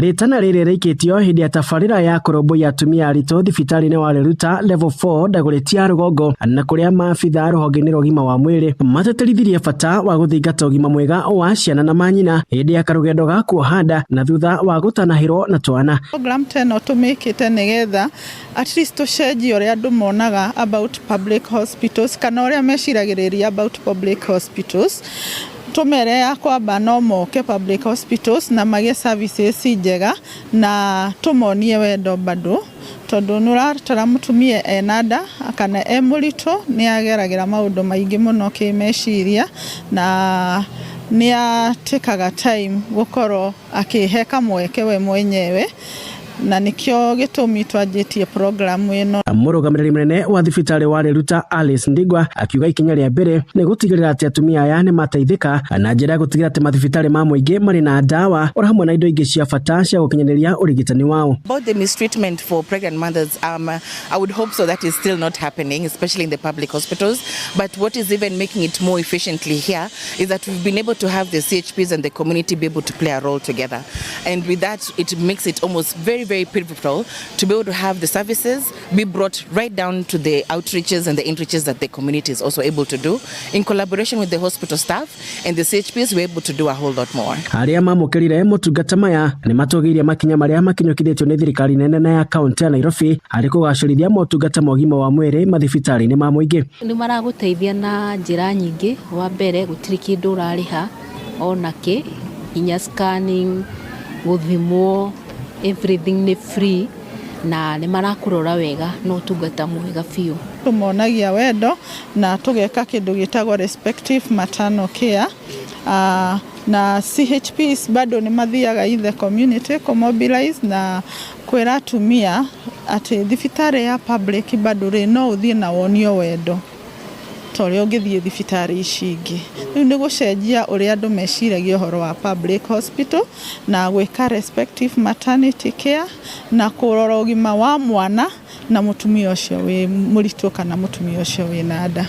Rĩtana rĩrĩ rĩikĩtio hĩndĩ ya tabarĩra ya kũrũmbũiya atumia aritũ thibitarĩ-inĩ wa Riruta Level 4 Dagoretti ya Rũgongo, na kũrĩa maabitha rũhonge-inĩ rwa ũgima wa mwĩrĩ matetĩrithirie bata wa gũthingata ũgima mwega wa ciana na manyina hĩndĩ ya karũgendo ga kuoha nda na thutha wa gũtanahĩrwo na twana. Program ta ĩno tũmĩkĩte nĩgetha at least tũcenjie ũrĩa andũ monaga about public hospitals kana ũrĩa meciragĩrĩria about public hospitals. Tũmere ya kwamba no moke public hospitals na magĩe services njega na tũmonie wendo bado, tondũ nĩ ũratara mũtumia ena nda kana e mũritũ nĩ ageragĩra maũndũ maingĩ mũno kĩmeciria, na nĩ atĩkaga time gũkorwo akĩhe kamweke we mwenyewe, na nĩkĩo gĩtũmi twanjĩtie program ĩno. Mũrũgamĩrĩri mũnene wa thibitarĩ wa Riruta Alice Ndigwa akiuga ikinya rĩa mbere nĩ gũtigĩrĩra atĩ atumia aya nĩ mateithĩka na njĩra ya gũtigĩrĩra atĩ mathibitarĩ ma mũingĩ marĩ na ndawa oro hamwe na indo ingĩ cia bata cia gũkinyanĩria ũrigitani wao. About the mistreatment for pregnant mothers, I would hope so that is still not happening, especially in the public hospitals. But what is even making it more efficiently here is that we've been able to have the CHPs and the community be able to play a role together. And with that, it makes it almost very, very pivotal to be able to have the services be brought right down to the outreaches and the inreaches that the community is also able to do. In collaboration with the hospital staff and the CHPs, we're able to do a whole lot more. Arĩa mamũkĩrire motungata maya nĩ matũgĩirie makinya marĩa makinyũkithĩtio nĩ thirikari nene na ya kaunti ya Nairobi harĩ kũgacĩrithia motungata ma ũgima wa mwĩrĩ mathibitarĩ-inĩ ma mũingĩ. Nĩ maragũteithia na njĩra nyingĩ. Wa mbere, gũtirĩ kĩndũ ũrarĩha ona kĩ, nginya scanning, gũthimwo, everything nĩ free, na nĩ marakũrora wega na ũtungata mwega biũ. Tũmonagia wendo na tũgeka kĩndũ gĩtagwo respective maternal care, na CHPs bado nĩ mathiaga in the community kũmobilize na kwĩra atumia atĩ thibitarĩ ya public bado rĩ, no ũthiĩ na wonio wendo ta ũrĩa ũngĩthiĩ thibitarĩ ici ingĩ. Rĩu nĩ gũcenjia ũrĩa andũ meciragia ũhoro wa public hospital na gwĩka respective maternity care na kũrora ũgima wa mwana na mũtumia ũcio wĩ mũritũ kana mũtumia ũcio wĩna nda.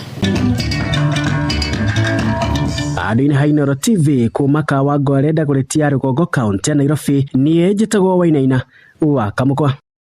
Andũ-inĩ ha Inooro TV kuma Kawangware, Dagoretti ya Rũgongo, kaunti ya Nairobi, niĩ njĩtagwo Wainaina wa Kamũkwa.